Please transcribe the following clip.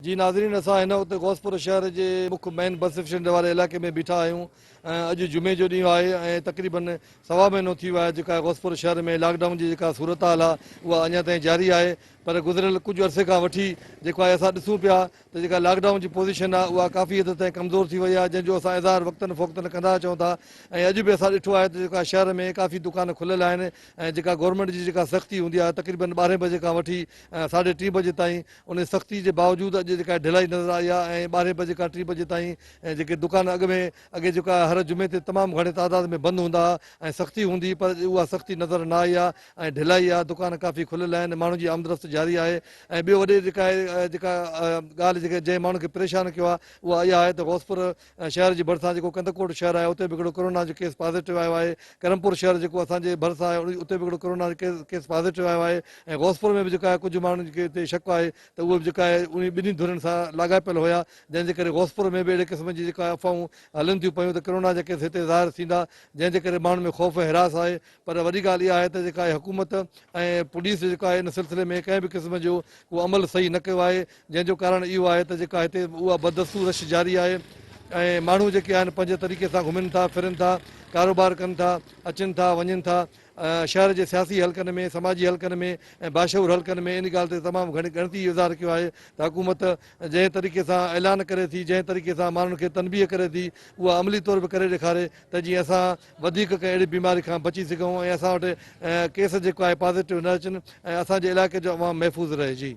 جي ناظرين اسان هن وقت غوثپور شهر جي مک مين بس اسٽينڊ واري علائقي ۾ بيٺا آهيون ۽ اڄ جمعي جو ڏينهن آهي ۽ تقريبن سوا مهينو ٿي ويو آهي جيڪا غوثپور شهر ۾ لاڪ ڊائون جي جيڪا صورتحال آهي اها اڃا تائين جاري آهي پر گذريل ڪجهه عرصي کان وٺي جيڪو آهي اسان ڏسون پيا ته جيڪا لاڪ ڊائون جي پوزيشن آهي اها ڪافي حد تائين ڪمزور ٿي وئي آهي جنهن جو اسان اظهار وقتن فوقتن ڪندا اچون ٿا ۽ اڄ به اسان ڏٺو آهي ته جيڪا شهر ۾ ڪافي دڪان کليل آهن ۽ جيڪا گورنمينٽ جي جيڪا سختي هوندي آهي تقريبن ٻارهين بجي کان وٺي ساڍي ٽين بجي تائين ان سختي جي باوجود اڄ جيڪا ڍلائي نظر آئي آهي ۽ ٻارهين بجي کان ٽين بجي تائين جيڪي دڪان اڳ ۾ اڳي جيڪا هر جمعي تي تمام گهڻي تعداد ۾ بند هوندا هئا ۽ سختي هوندي هئي پر اڄ اها سختي نظر نه آئي آهي ۽ ڍلائي آهي دڪان ڪافي کليل آهن ماڻهن جي آمدرفت جاري آهي ۽ ٻيو وڏي جيڪا جيڪا ڳالهه جيڪا جنهن ماڻهن کي پريشان ڪيو آهي اها اها آهي ته غوثپور شهر جي ڀرسان جيڪو ڪنڌڪوٽ شهر آهي اتي به هڪڙو ڪورونا جو ڪيس پازيٽو آيو آهي، ڪرمپور شهر جيڪو اسان جي ڀرسان آهي اتي به هڪڙو ڪورونا جو ڪيس پازيٽو آيو آهي ۽ غوثپور ۾ به جيڪو آهي ڪجهه ماڻهن کي تي شڪ آهي ته اهي به جيڪا آهي انهي ٻنهي ڌرين سان لاڳاپيل هيا جنهن جي ڪري غوثپور ۾ به اهڙي قسم جي جيڪا افواهون هلن ٿيون پيون ته ڪورونا جا ڪيس هتي ظاهر ٿيندا جنهن جي ڪري ماڻهن ۾ خوف ۽ هراس آهي پر وڏي ڳالهه اها آهي ته جيڪا آهي حڪومت ۽ پوليس جيڪو آهي ان سلسلي ۾ ڪنهن به قسم جو ڪو عمل صحيح نه ڪيو آهي جنهن جو ڪارڻ اهو آهي ته جيڪا هتي اها بدستور رش جاري آهي ۽ ماڻهو جيڪي آهن پنهنجي طريقي سان گهمن ٿا ڦرن ٿا ڪاروبار ڪن ٿا اچن ٿا وڃن ٿا شهر جي سياسي حلقن ۾ سماجي حلقن ۾ ۽ باشعور حلقن ۾ ان ڳالهه تي تمام گهڻي ڳڻتي جو اظهار ڪيو آهي ته حڪومت جنهن طريقي سان اعلان ڪري ٿي جنهن طريقي سان ماڻهن کي تنبيهه ڪري ٿي اها عملي طور به ڪري ڏيکاري ته جيئن اسان وڌيڪ ڪنهن اهڙي بيماري کان بچي سگهون ۽ اسان وٽ ڪيس جيڪو آهي پازيٽو نه اچن ۽ اسان جي علائقي جو عوام محفوظ رهي جي.